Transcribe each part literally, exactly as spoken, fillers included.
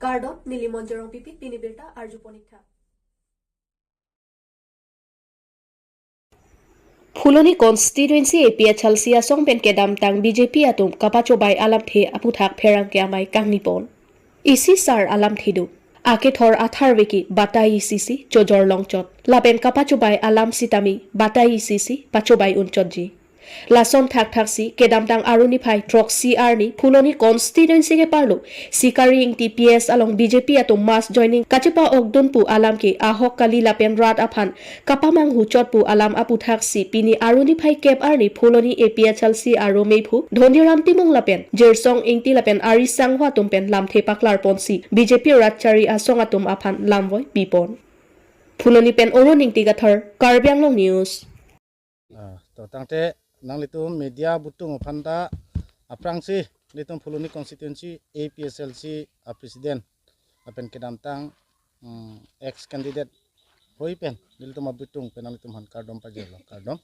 Kardom, neli Monjorong Pipi, pini birta arju ponik tha. Phuloni constituency A P H L C asong pen kedamtang B J P atum kapachobai alamthe aputhak pherangke amei kangni pon. Isi sar alamthe do. Akethor atharve ke batai isi si chojor longchot. Lapen kapachobai alam sitame batai isi si pachobai unchotji. Lason thakthak si kedamtang Arni phai throksi arni Phuloni constituency ke parlo Sikari Ingti P S along B J P atum mass joining kachepa-okdun pu alam ke ahok kali lapen rat aphan kapamanghu chot pu alam aputhak si pini Arni phai kep arni Phuloni A P H L C aro mephu Dhoniram Timung lapen Jirsong Ingti lapen Ari Sangho atum pen lamthe paklar ponsi B J P rat chari asong atum aphan lamvoi pipon. Phuloni pen Orun Ingti Kathar, Karbi Anglong News. Ah, to tangte nanglitum media butung aphan ta aphrangsi nelitum Phuloni constituency A P H L C a president lapen kedamtang, mm, ex candidate hoi pen nelitum abutung pen nanglitum aphan kardom pajirlo, kardom.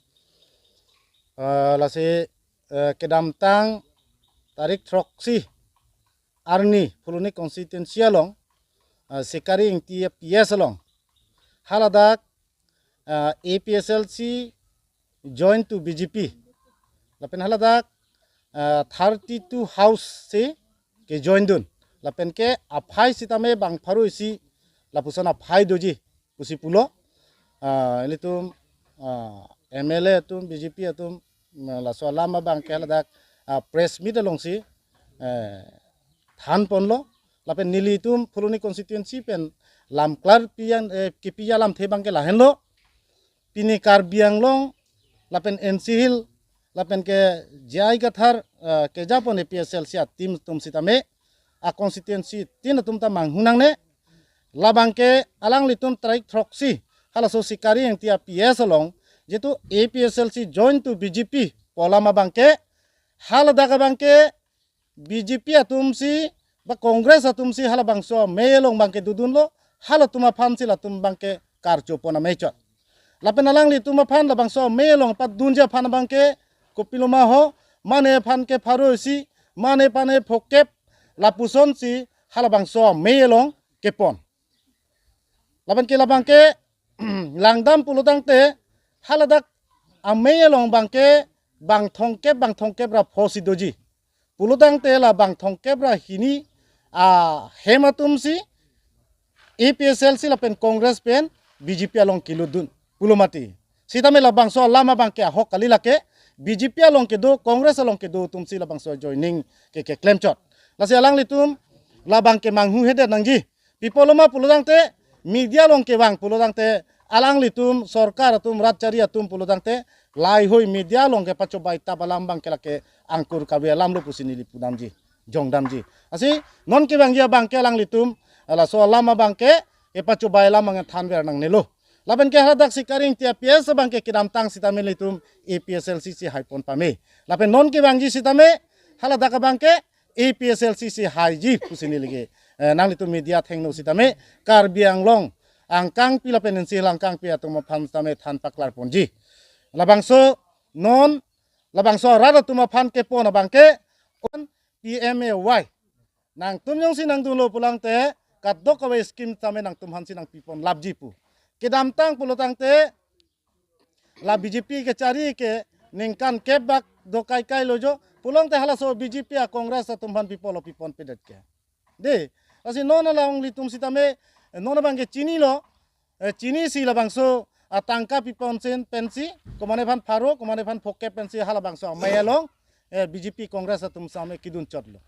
Ah, lasi, eh, kedamtang tarik throksi arni Phuloni constituency along, ah, Sikari Ingti P S along haladak, ah, A P H L C join to B J P. Lapen haladak, ah, thirty-two house si ke join dun. Lapen ke aphai sitame bang pharo isi lapuson aphai doji pusi pulo. Ah, ilitum, ah, M L A atum, B J P atum, mm, laso alam abang ke haladak, ah, press meet alongsi, eh, than ponlo. Lapen nelitum Phuloni constituency pen lam klar pian, eh, kipi alamthe abang ke lahenlo. Pini Karbi Anglong lapen N C Hills lapen ke J I Kathar, eh, kejapon A P H L C a team atum sitame a constituency tin atum ta manghu nangne. Labang ke alanglitum tarik throksi halaso Sikari Ingti P S along jitu A P H L C join to B J P pu alam abang ke haladak abang ke B J P atum si ba Congress atum si halabangso amei along abang ke dodunlo, halatum aphan si latum abang ke karcho pon amei chot. Lapen alanglitum aphan labangso amei along padunji aphan abang ke kopiloma ho, mane aphan ke pharo isi, mane aphan ke phokep, lapuson si halabangso amei along kepon. Lapen ke labang ke langdam pulo tangte haladak amei along abang ke bang thomkep, bang thomkep ra pho si doji. Pulo tangte la bang thomkep ra hini ahem atum si A P H L C lapen Congress pen B J P along kelutdun pulo mati. Sitame labangso alam abang ke ahok kali lake, B J P along kedo, Congress along kedo atum si labangso joining ke keklem chot. Lasi alanglitum labang ke manghu hedet nangji. Pi apotlo ma pulo tangte media along kevang pulo tangte alanglitum sorkar atum rat chari atum pulo tangte lahei media along kepachobai tap alam abang ke lake angkur kave alamlo pusi neli pudamji, jongdamji. Lasi non kevangji abang ke alanglitum laso alam abang ke kepachobai alam abang thanver nangnelo. Lapen ke haladak Sikari Ingti P S abang ke kedamtang sitame ilitum A P H L C si hai pon pame. Lapen non kevangji sitame haladak abang ke A P H L C si haiji pusi neli ke, eh, nanglitum media athengno sitame Karbi Anglong angkangpi lapen N C Hills angkangpi atum aphan sitame than paklar ponji. Labangso non labangso arat atum aphan kepon abang ke on P M A Y. Nangtum jongsi nangdunlo pulo tangte kadokave scheme tame nangtum aphan si nangpipon lapji pu. Kedamtang pulo tangte la B J P kachari ke ningkan kep bak do kaikai lo jo. Pulo tangte halaso B J P a Congress atum aphan pipolo piponpedet ke. Dei, lasi non alanglitum sitame, non abang ke chinilo, eh, chinisi labangso atangka pipon sen pensi, komane aphan pharo, komane aphan phokep pensi halabangso amei along, eh, B J P Congress atum sitame kedun chotlo.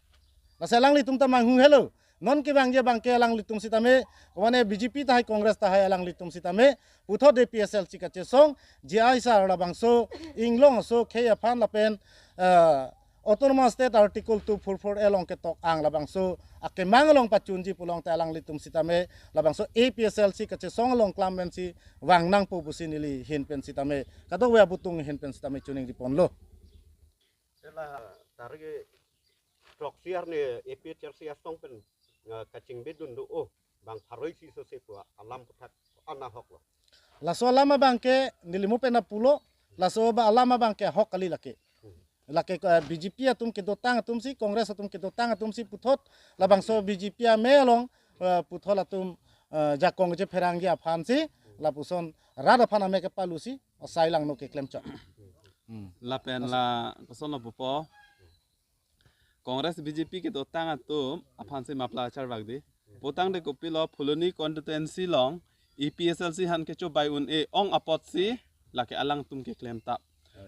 Lasi alanglitum ta manghu helo. Non kevangji abang ke alanglitum sitame, komane B J P tahai Congress tahai alanglitum sitame, puthot A P H L C kachesong, J I sar labangso, inglong aso, khei aphan lapen, eh, Autonomous State Article two four four A along ketok ang labangso, akemang along pachunji pulo tangte alanglitum sitame, labangso A P H L C kachesong along klam pensi vang nangpo pusi neli ahin pen sitame, kadokave abutung ahin pen sitame choningri ponlo. Sela targe throksi arni A P H L C asong pen, eh, kachingbedun do o bang pharo isi so se pu alam aputhak anahok lo. Laso alam abang ke neli mo pen apulo, laso ba alam abang ke ahok kali lake. Lake, eh, B J P atum kedotang atumsi, Congress atum kedotang atumsi puthot, labangso B J P amei along, eh, puthot atum, eh, jakong kachepherangji aphansi, lapuson rat aphan amei kepalusi, asai langno keklemchot. Hmm. Lapen la kosonlo pupo. Congress B J P kedotang atum aphansi mapla charvakdi. Putangte kopilo Phuloni constituency along A P H L C aphan kechobai un-e ong apotsi lake alangtum keklem tap.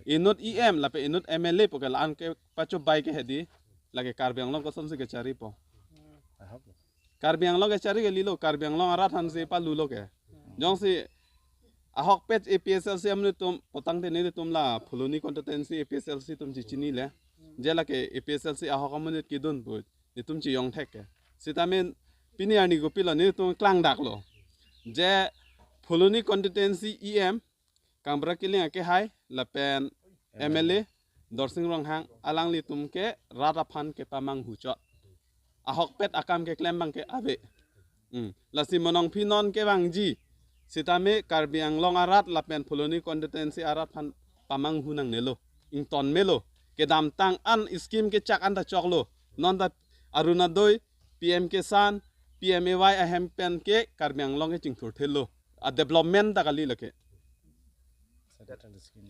Inut E M lapen inut M L A puke la-an kepachobai ke hedi, lake Karbi Anglong kosonsi kecharipo. Karbi Anglong kechari ke lilo, Karbi Anglong arat aphansi palulo ke. Jongsi ahokpet A P H L C amonit atum, putangte nelitum la Phuloni constituency A P H L C atum chechinile. Je lake A P H L C ahok amonit kedun pu, netum chiyong thek ke. Sitame pini arni kopilo netum klangdaklo. Je Phuloni constituency E M, Kangbura Killing akehai, lapen M L A, Dorsing Ronghang, alanglitum ke rat aphan kepamanghuchot. Ahokpet akam keklem abang ke ave. Hmm. Lasi monongphi non kevangji. Sitame Karbi Anglong arat lapen Phuloni constituency arat aphan pamanghu nangnelo. Ington melo. Kedamtang an scheme kechak anta choklo. Non ta Orunodoi, P M Kisan, P M A Y ahem pen ke Karbi Anglong ke chingthurthelo. A development ta kali lake.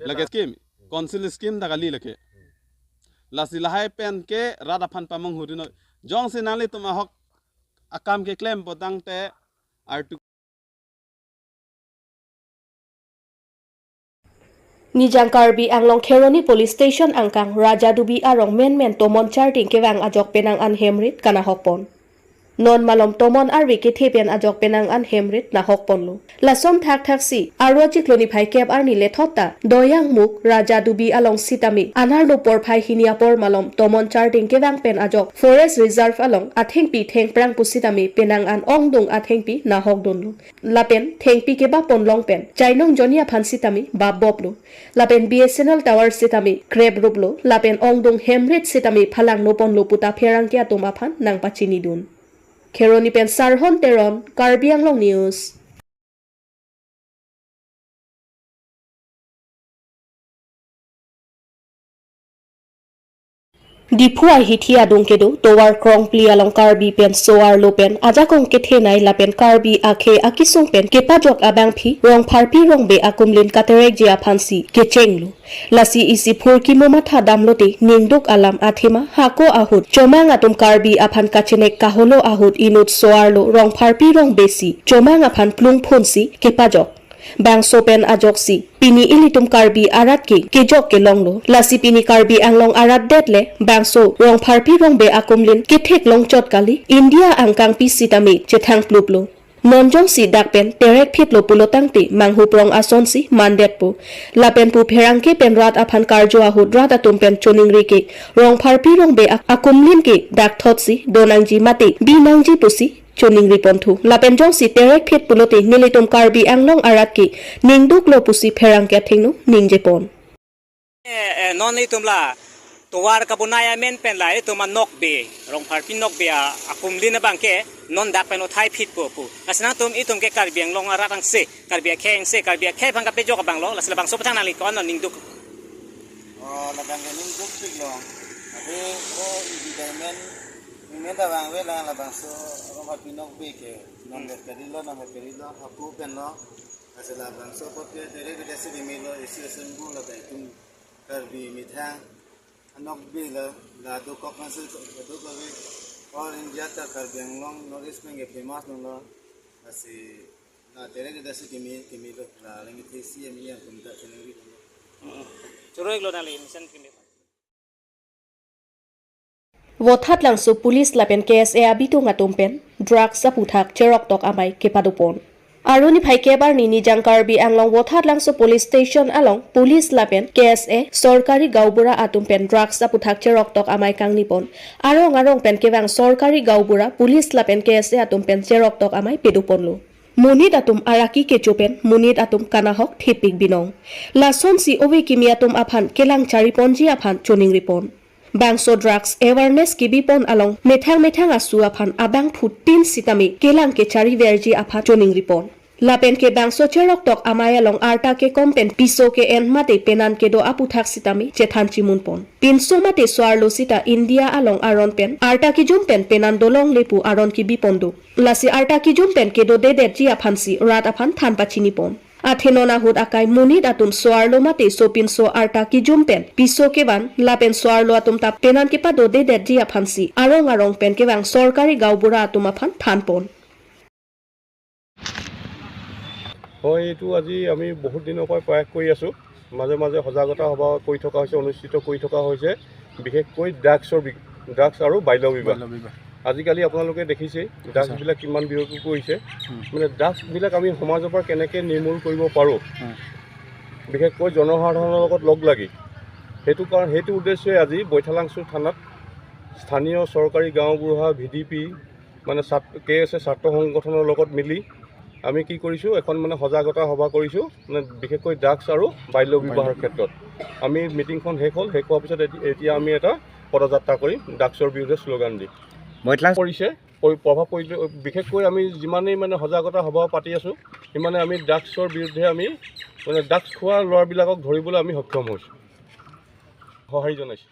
Lake scheme, council scheme ta kali lake. Lasi lahai pen ke rat aphan pamanghu ri non. Jongsi nanglitum ahok akam keklem putangte artu Nijang Karbi Anglong Kheroni Police Station angkang Raja Dubi arong menmen tomon charting kevang ajok penang an hem rit kanahokpon. Non malom tomon arve kethe pen ajok penang an hem rit nahokponlo. Lason thakthaksi arlo chiklo niphai kep arni lethot ta Doyangmukh Raja Dubi along sitame anerlo porphai hini apor malom tomon charting kevang pen ajok Forest Reserve along athengpi thengphrang pusitame penang an ongdung athengpi nahokdunlo. Lapen thengpi kebapon long pen chainong joni aphan sitame bapboplo. Lapen B S N L tower sitame krepruplo. Lapen ongdung hem rit sitame phalangnoponlo puta pherangke atum aphan nangpachinidun. Kheroni pen Sarhon Teron, Karbi Anglong News. Diphu ahithi adung kedo tovar krongphli along Karbi pen so-arlo pen ajakong kethenei lapen Karbi akhei akesung pen kepajok abangpi Rongpharpi Rongbe akumlin katerekji aphansi kechenglo. Lasi isi phurkimo matha damlote ningduk alam athema hako ahut chomang atum Karbi aphan kachenek kaholo ahut inut so-arlo Rongpharpi Rongbe si chomang aphan plungphunsi kepajok. Bangso pen ajoksi pini ilitum Karbi arat ke kejok kelonglo. Lasi pini Karbi Anglong arat det le bangso Rongpharpi Rongbe akumlin ketheklongchot kali, India angkangpi sitame chethangpluplo. Non jongsi dak pen terekphitlo pulotangte manghuprong asonsi mandetpo. Lapen pu pherangke pen rat aphan karju ahut rat atum pen choningri ke Rongpharpi Rongbe ak-, akumlin ke dakthotsi donangji mate binangji pusi choningriponthu. Lapen jongsi terekphit pulote nelitum Karbi Anglong arat ke ningduklo pusi pherangke athengno ningjepon. Eh, eh, non itum la tovar kabonai amen pen la itum anokbe, Rongpharpi nokbe a, akumlin abangke non dak pen uthai phitpo pu. Lasi nangtum itum ke Karbi Anglong arat angse, Karbi akhei angse, Karbi akhei aphan kapejok abanglo, lasi labangso aphuthak nangli ko-an ningduk? Oh, labang ke ningdukpiklo. Ade, oh, environment, environment abang ave lang labangso Rongpharpi nokbe ke. Non vet karilo, non vet karilo, hapu penlo. Lasi labangso apot ke terek kedasi kemelo, isi asembu lapen itum Karbi methang anokbe la, la dokok nangsi, dokok ave. All India ta Karbi Anglong North East pen ke famous nanglo. Lasi la terek kedasi keme, kemelo, la lengthesi ami yang tum ta chenengri. Choro-iklo nangli mission keme. Vothatlangso police lapen K S A abitung atum pen drugs aphuthak cheroktok amei kepadopon. Arni phai kep arni Nijang Karbi Anglong Vothatlangso police station along police lapen K S A sorkari gaonbura atum pen drugs aphuthak cheroktok amei kangnipon. Arong arong pen kevang sorkari gaonbura police lapen K S A atum pen cheroktok amei padoponlo. Monit atum araki kecho pen monit atum kanahok thepik binong. Lasonsi ove kimi atum aphan kelang chariponji aphan choningripon. Bangso drugs awareness kebipon along methang methang asu aphan abangphutin sitame kelang kechariverji aphan choningripon. Lapen ke bangso cheroktok amei along arta kekom pen piso ke-en mate penan kedo aputhak sitame chethan chimun pon. Pinso mate so-arlo sita India along aron pen arta kijum pen penan dolongle pu aron kebi pon do. Lasi arta kijum pen kedodedet ji aphansi rat aphan than pachini pon. Athe non ahut akai monit atum so-arlo mate sopinso arta kijum pen piso kevan lapen so-arlo atum ta penan kepadodedet ji aphansi arong arong pen kevang sorkari gaonbura atum aphan than pon. হয়, এইটো আজি আমি বহুত দিনৰ পৰা প্ৰয়াস কৰি আছোঁ। মাজে মাজে সজাগতা সভা কৰি থকা হৈছে, অনুষ্ঠিত কৰি থকা হৈছে, বিশেষকৈ ড্ৰাগছৰ বি- ড্ৰাগছ আৰু বাল্য বিবাহ। বাল্য বিবাহ। আজিকালি আপোনালোকে দেখিছেই ড্ৰাগছবিলাক কিমান বিয়পি পৰিছে। হুম। মানে ড্ৰাগছবিলাক আমি সমাজৰ পৰা কেনেকৈ নিৰ্মূল কৰিব পাৰোঁ, হুম। বিশেষকৈ জনসাধাৰণৰ লগত লগ লাগি, সেইটো কাৰণ, সেইটো উদ্দেশ্যে আজি বৈঠালাংচু থানাত স্থানীয় চৰকাৰী গাঁওবুঢ়া, ভি ডি পি, মানে ছাত- কে এছ এ ছাত্ৰ সংগঠনৰ লগত মিলি আমি কি কৰিছোঁ, এখন মানে সজাগতা সভা কৰিছোঁ, মানে বিশেষকৈ ড্ৰাগছ আৰু বাল্য বিবাহৰ ক্ষেত্ৰত। আমি মিটিংখন শেষ হ'ল, শেষ হোৱাৰ পিছত এতি- এতিয়া আমি এটা পদযাত্ৰা কৰিম ড্ৰাগছৰ বিৰুদ্ধে শ্লোগান দি। বৈঠালাংচু পৰিছে, পৰি- প্ৰভাৱ পৰিলে, বিশেষকৈ আমি যিমানেই মানে সজাগতা সভা পাতি আছোঁ, সিমানে আমি ড্ৰাগছৰ বিৰুদ্ধে আমি মানে ড্ৰাগছ খোৱা ল'ৰাবিলাকক ধৰিবলৈ আমি সক্ষম হৈছোঁ, সঁহাৰি জনাইছোঁ।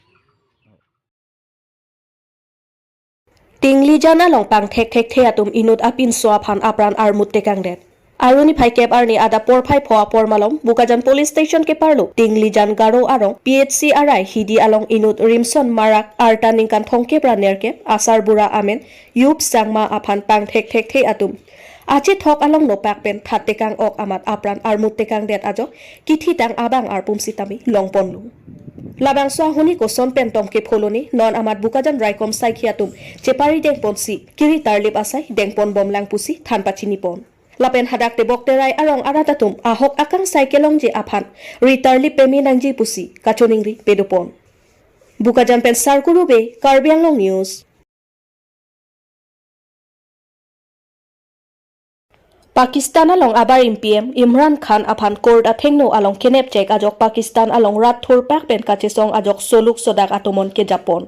Tinglijan along pangthekthekthe atum inut apinso aphan apran armut tekangdet. Aru niphai kep arni adap porphai pho apor malom Bokajan Police Station keparlo Tinglijan Garo arong P H C arai hidi along inut Rimson Marak arta ningkan thomkep ra nerkep asarbura amen Yup Sangma aphan pangthekthekthe atum achethok along nopak pen that tekang ok amat apran armut tekangdet ajok kithitang abang arpum sitame longponlo. Labangso ahuni koson pen tong kepholone non amat Bokajan raikom saikhi atum cheparideng ponsi kiri tarlip asai dengpon bomlang pusi than pachini pon. Lapen hadak tebok terai arong arat atum ahok akangsai kelongji aphan ri tarlip peme nangji pusi kachoningri pedopon. Bokajan pen Sarkuru Bey, Karbi Anglong News. Pakistan along abarim P M Imran Khan aphan court athengno along kenep chek ajok Pakistan along rat thurpak pen kachesong ajok soluk sodak atomon kejapon.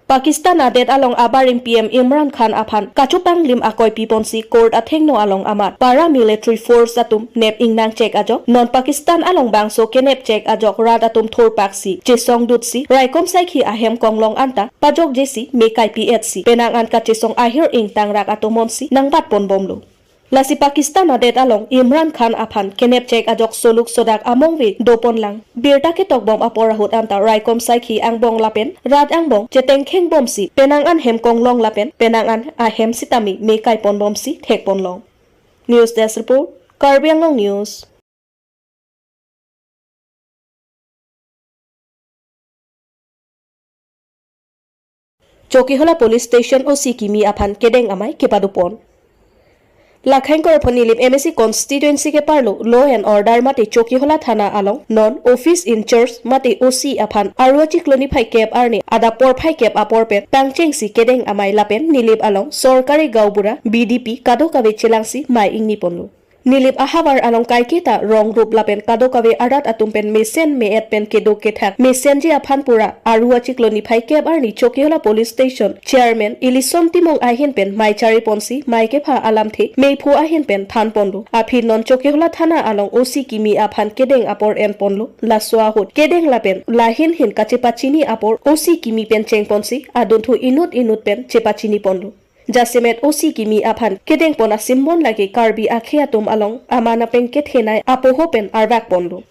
Pakistan adet along abarim P M Imran Khan aphan kachopanglim akoi piponsi court athengno along amat paramilitary force atum nep ingnang chek ajok non Pakistan along bangso kenep chek ajok rat atum thurpaksi chesong dutsi raikom saikhi ahem konglong anta pajokjesi me kaipi etsi penang an kachesong ahir ingtangrak atomonsi nangbatpon bomlo. Lasi Pakistan adet along Imran Khan aphan kenep chek ajok soluk sodak amongve doponlang birta ketok bom apor ahut anta raikom saikhi angbong lapen rat angbong chetengkheng bomsi penang an hem konglong lapen penang an ahem sitame me kaipon bomsi thekponlong. News Desk Report, Karbi Anglong News. Chokihola Police Station O C kimi aphan kedeng amei kepadopon. Lakhang korphon Nilip M A C constituency keparlo Law and Order mate Chokihola Thana along non office in charge mate O C aphan Aru achiklo niphai kep arni adap porphai kep apor pen pangchengsi kedeng amei lapen Nilip along sorkari gaonbura B D P kadokave chelangsi mei ingniponlo. Nilip ahavar along kaiketa rong rup lapen kadokave arat atum pen mesen me-et pen kedo kethak mesenji aphan pura Aru achiklo niphai kep arni Chokihola Police Station Chairman Ilison Timung ahin pen mei chariponsi mei kepha alamthe meiphu ahin pen thanponlo. Aphi non Chokihola Thana along O C kimi aphan kedeng apor enponlo. Laso ahut kedeng lapen lahin hin kachepachini apor O C kimi pen chengponsi adunthu inut inut pen chepachiniponlo. Jasemet O C kimi aphan kedengpon asimbon lake Karbi akhei atum along aman apeng kethenei apoho pen arvakponlo.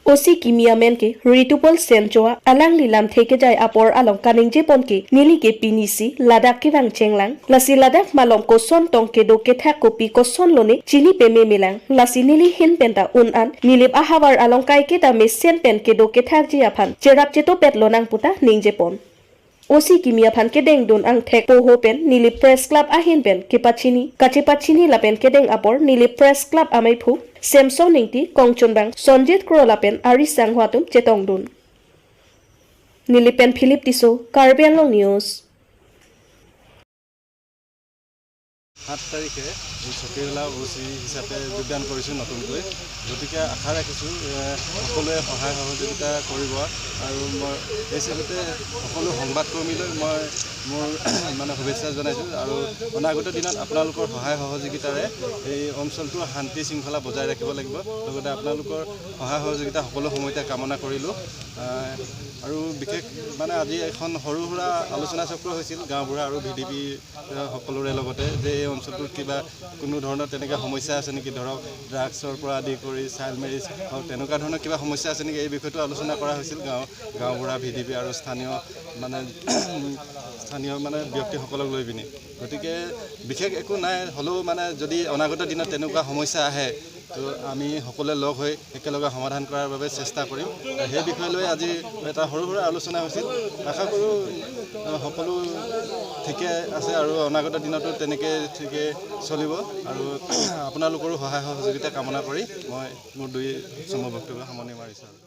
O C kimi amen ke Ritupal Senchoa, alangli lamthe kejai apor along kaningjepon ke neli ke pinisi ladak kevang chenglang, lasi ladak malom koson tong kedo kethak kopi koson lone chini pememelang, lasi neli hin penta un an Nilip ahavar along kaiketa mesen pen kedo kethakji aphan cherap chetopet lonang puta ningjepon. O C kimi aphan kedengdun angthek poho pen Nilip Press Club ahin pen kepachini kachepachini lapen kedeng apor Nilip Press Club ameiphu Samson Ingti, kongchunbang Sonjit Kro lapen ari sangho atum chetongdun. Nilip pen Philip Tisso, Karbi Anglong News. সাত তাৰিখে এই চকীহোলা অ' চি হিচাপে যোগদান কৰিছোঁ নতুনকৈ। গতিকে আশা ৰাখিছোঁ, এ, সকলোৱে সহায় সহযোগিতা কৰিব। আৰু মই এই চেগতে সকলো সংবাদকৰ্মীলৈ মই মোৰ মানে শুভেচ্ছা জনাইছোঁ। আৰু অনাগত দিনত আপোনালোকৰ সহায় সহযোগিতাৰে এই অঞ্চলটোৰ শান্তি শৃংখলা বজাই ৰাখিব লাগিব। লগতে আপোনালোকৰ সহায় সহযোগিতা সকলো সময়তে কামনা কৰিলোঁ। আহ, আৰু বিশেষ মানে আজি এখন সৰু সুৰা আলোচনা চক্ৰ হৈছিল গাঁওবুঢ়া আৰু ভি ডি পি সকলোৰে লগতে, যে এই অঞ্চলটোত কিবা কোনো ধৰণৰ তেনেকুৱা সমস্যা আছে নেকি, ধৰক ড্ৰাগছৰ পৰা আদি কৰি চাইল্ড মেৰিজ হওক, তেনেকুৱা ধৰণৰ কিবা সমস্যা আছে নেকি, এই বিষয়টো আলোচনা কৰা হৈছিল গাঁও গাঁওবুঢ়া, ভি ডি পি আৰু স্থানীয় মানে স্থানীয় মানে ব্যক্তিসকলক লৈ পিনি। গতিকে বিশেষ একো নাই, হ'লেও মানে যদি অনাগত দিনত তেনেকুৱা সমস্যা আহে, তো আমি সকলোৱে লগ হৈ একেলগে সমাধান কৰাৰ বাবে চেষ্টা কৰিম। সেই বিষয় লৈ আজি এটা সৰু সুৰা আলোচনা হৈছিল। আশা কৰোঁ, আহ, সকলো ঠিকে আছে আৰু অনাগত দিনতো তেনেকে ঠিকে চলিব। আৰু আপোনালোকৰো সহায় সহযোগিতা কামনা কৰি মই মোৰ দুই চমু বক্তব্য সামৰণি মাৰিছোঁ।